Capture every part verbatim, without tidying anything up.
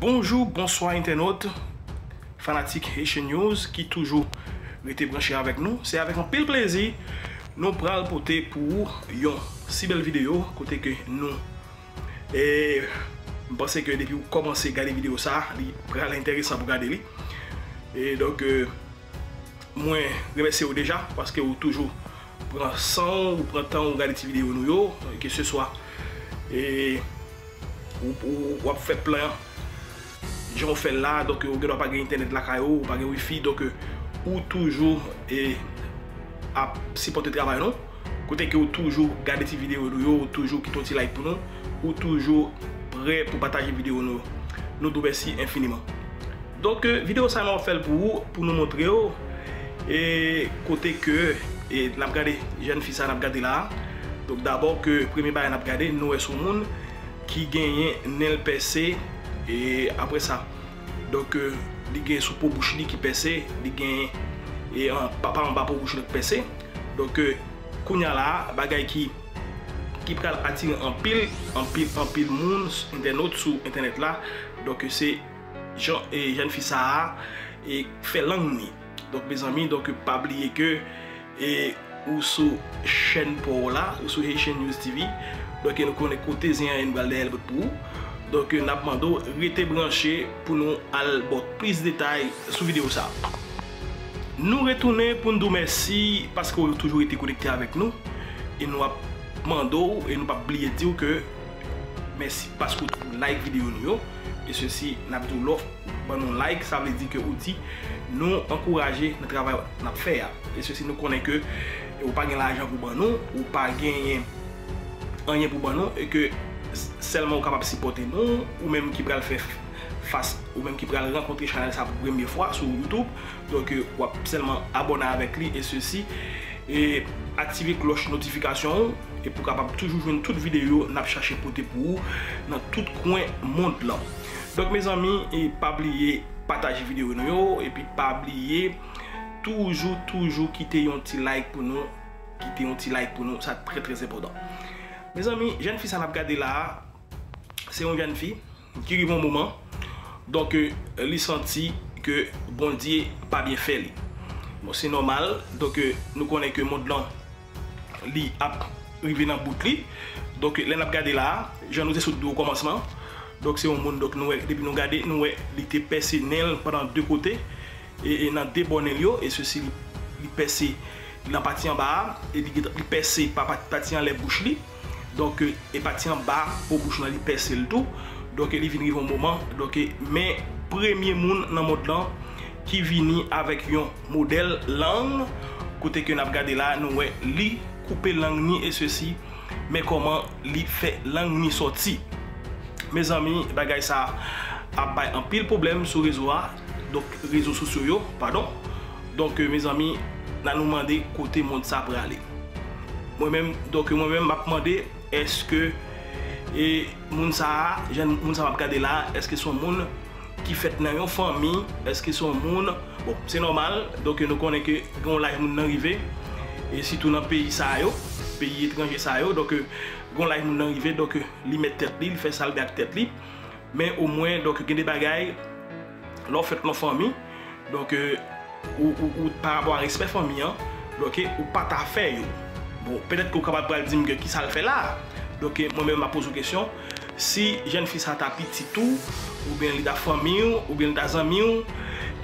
Bonjou, bonswa entènot, fanatik Haitian News ki toujou rete branche avèk nou. Se avèk anpil plezi nou pral pote pou ou yon si bèl videyo kote ke nou, e, m panse ke depi ou kòmanse gade videyo sa, li pral enteresan pou gade li. E donk, e, mwen remèsye w deja paske ou toujou pran san w, ou pran tan w gade ti videyo nou yo, keseswa, e, ou, ou, w ap fè plan jan w fè l la, donk ou gendwa pa gen entènèt lakay ou, ou pa gen wifi, donk ou toujou, e, ap sipòte travay nou. Kote ke ou toujou gade ti videyo nou yo, ou toujou kite yon ti like pou nou, ou toujou prè pou pataje videyo nou. Nou di w mèsi enfiniman. Donk, e, videyo sa a nou ap fè l pou ou, pou nou montre w, e, kote ke, e, n ap gade jèn fi sa a n ap gade la a. Donk, dabò ke premye bagay n ap gade, nou wè se yon moun ki genyen nen l pèse, e, apre sa, donk, e, li gen sou po bouch li ki pèse, li gen, e, an, pa, pa anba po bouch li ki pèse. Donk, e, kounye a la a, bagay ki, ki pral atire anpil, anpil, anpil moun, entènot sou entènèt la. Donk, se jan, e, jèn fi sa a, e, fè lang ni. Donk, mezanmi, donk, pa bliye ke, e, ou sou chèn pa w la, ou sou Haitian News T V. Donk, e, nou konnen kote zen an ye, nou pral dèyè l bout pou ou. Donk, e, n ap mande w rete branche pou nou al ba w plis detay sou videyo sa a. Nou retounen pou n di w mèsi paske w toujou rete konekte avèk nou. E nou ap mande w, e nou p ap bliye di w ke mèsi paske w toujou like videyo nou yo. E sesi, n ap di w lè w ban nou like, sa vle di ke ou di nou ankouraje nan travay n ap fè a. E sesi, nou konnen ke ou pa gen lajan pou ban nou, ou pa genyen anyen pou ban nou, e ke s-, sèlman ou kapab sipòte nou, ou menm ki pral fè f-, fas, ou menm ki pral rankontre chanèl sa pou premye fwa sou YouTube. Donk, e, w ap sèlman abòne avèk li, e sesi, e aktive klòch notifikasyon ou, e pou kapab toujou jwenn tout videyo n ap chache pote pou ou nan tout kwen mond lan. Donk, mezanmi, e pa bliye pataje videyo nou yo, epi pa bliye toujou, toujou kite yon ti like pou nou, kite yon ti like pou nou, sa trè, trè enpòtan. Mezanmi, jèn fi sa n ap gade la a, se yon jèn fi ki rive yon moman, donk, e, li santi ke Bondye pa byen fè li. Bon, se nòmal, donk, e, nou konnen ke mond lan, li ap rive nan bout li. Donk, lè n ap gade la a, jan nou te sot di w okòmansman, donk, se yon moun, donk, nou wè, depi nou gade, nou wè, li te pèse nen l pandan de kote, e, e nan de bò nen l yo, e sesi li, li pèse nan pati anba a, e li, li pèse pa, pa, pati anlè bouch li. Donk, e, e pati anba po bouch lan, li pèse l tou. Donk, e, li vin rive yon moman. Donk, e, men premye moun nan mond lan ki vini avèk yon modèl lang, kote ke n ap gade la, nou wè li koupe lang ni e sesi, men kòman li fè lang ni sòti. Mezanmi, bagay sa ap bay anpil pwoblèm sou rezo a, donk rezo sosyo yo, padon. Donk, mezanmi, n a nou mande kote mond sa prale. Mwen menm, donk, mwen menm, m ap mande, èske, e, moun sa a, jèn moun sa m ap gade la, èske se yon moun ki fèt nan yon fanmi, èske se yon moun, bon, se nòmal, donk, nou konnen ke gen yon laj moun nan rive, e sitou nan peyi sa yo, peyi etranje sa yo, donk, gen yon laj moun nan rive, donk, li mèt tèt li, li fè sa l vle ak tèt li. Men omwen, donk, gen de bagay, lè w fèt nan fanmi, donk, e, ou, ou, ou, pa rapò a respè fanmi an, donk, ou pa ta fè yo. Bon, petèt ke w kapab pral di m ke kisa l fè la. Donk, mwen menm, m ap poze w kesyon, si jèn fi sa ta pitit ou, oubyen li ta fanmi w, oubyen li ta zanmi w,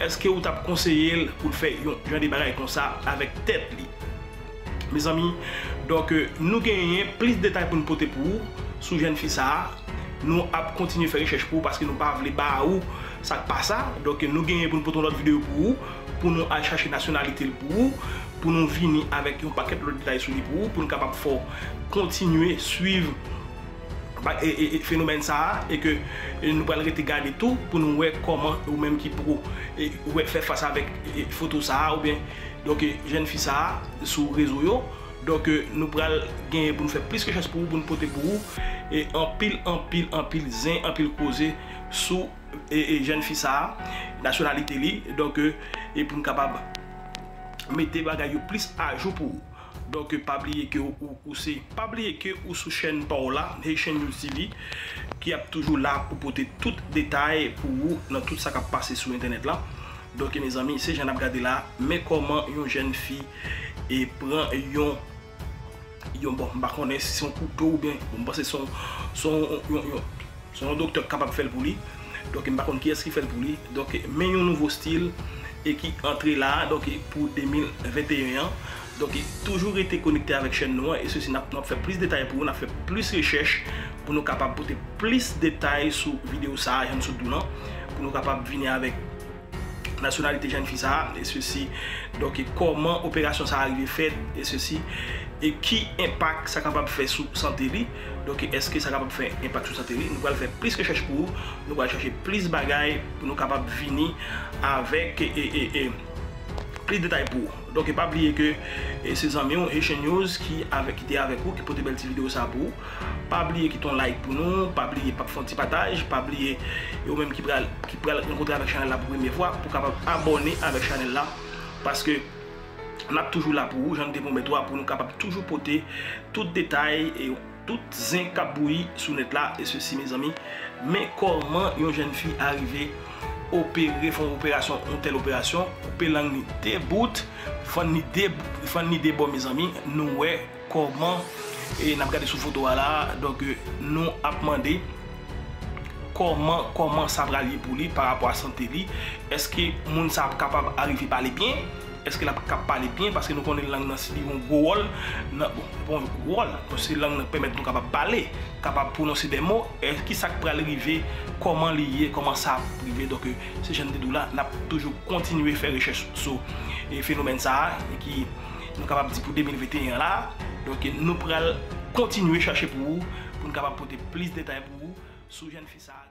èske ou t ap konseye l pou l fè yon jan de bagay konsa avèk tèt li? Mezanmi, donk, e, nou genyen plis detay pou n pote pou ou sou jèn fi sa a. Nou ap kontinye fè rechèch pou ou paske nou pa vle ba ou sa k pa sa. Donk, nou genyen pou n pote yon lòt videyo pou ou, pou nou al chache nasyonalite l pou ou, pou nou vini avèk yon pakèt lòt detay sou li pou ou, pou n kapab fè w kontinye swiv ba-, e, e, e, fenomèn sa a, e ke, e, nou pral rete gade tou pou nou wè kòman ou menm ki poko, e, wè fè fas avèk, e, foto sa a, oubyen, donk, e, jèn fi sa a sou rezo yo. Donk, e, nou pral genyen pou nou fè plis rechèch pou ou, pou nou pote pou ou, e, anpil, anpil, anpil zen, anpil koze sou, e, e, jèn fi sa a, nasyonalite li. Donk, e, e pou n kapab mete bagay yo plis ajou pou ou. Donk, pa bliye ke ou, ou, ou se, pa bliye ke ou sou chèn pa w la, Haitian News T V, ki ap toujou la pou pote tout detay pou ou nan tout sa k ap pase sou entènèt la. Donk, mezanmi, se jan n ap gade la, men kòman yon jèn fi e pran yon, yon, bon, m pa konnen si se yon kouto oubyen, bon, m panse se yon, se yon, yon, yon, se yon doktè k kapab fè l pou li. Donk, m pa konn kiyès ki fè l pou li. Donk, men yon nouvo stil e ki antre la, donk, pou de mil venteyen an. Donk, toujou rete konekte avèk chèn nou an, e sesi n ap, n ap fè plis detay pou ou, n ap fè plis rechèch pou nou kapab pote plis detay sou videyo sa a, jan n sot di w lan, pou nou kapab vini avèk nasyonalite jèn fi sa a, e sesi, donk, kòman operasyon sa a rive fèt, e sesi, e ki enpak sa kapab fè sou sante li, donk, èske sa kapab fè enpak sou sante li, nou pral fè plis rechèch pou ou, nou pral chache plis bagay pou nou kapab vini avèk, e, e, e, e, plis detay pou ou. Donk, pa bliye ke, e, se zanmi w, Haitian News, ki avèk, ki te avèk ou, ki pote bèl ti videyo sa a pou ou. Pa bliye kite yon like pou nou, pa bliye pa fè yon ti pataj, pa bliye, e ou menm ki pral, ki pral rankontre avèk chanèl la pou premye fwa, pou kapab abòne avèk chanèl la, paske n ap toujou la pou ou, jan n te pwomèt ou a, pou nou kapab toujou pote tout detay e tout zen k ap bouyi sou nèt la, e sesi, mezanmi, men kòman yon jèn fi arive opere, fè yon operasyon, yon tèl operasyon, koupe lang ni de bout, fann ni de, fann ni de bò, mezanmi, nou wè kòman, e n ap gade sou foto a la, donk, e, nou ap mande kòman, kòman sa pral ye pou li pa rapò a sante li, èske moun sa ap kapab arive pale byen, èske l ap kab pale byen, paske nou konnen lang nan si li yon gwo wòl, nan, bon, bon, gwo wòl, bon, se lang nan k pèmèt nou kapab pale, kapab pwononse de mo, e ki sa k pral rive, kòman li ye, kòman sa ap rive, donk, e, se jan n te di w la, n ap toujou kontinye fè rechèch sou, e, fenomèn sa a, e ki, nou kapab di pou de mil venteyen an la, donk, e, nou pral kontinye chache pou ou, pou n kapab pote plis detay pou ou sou jèn fi sa a.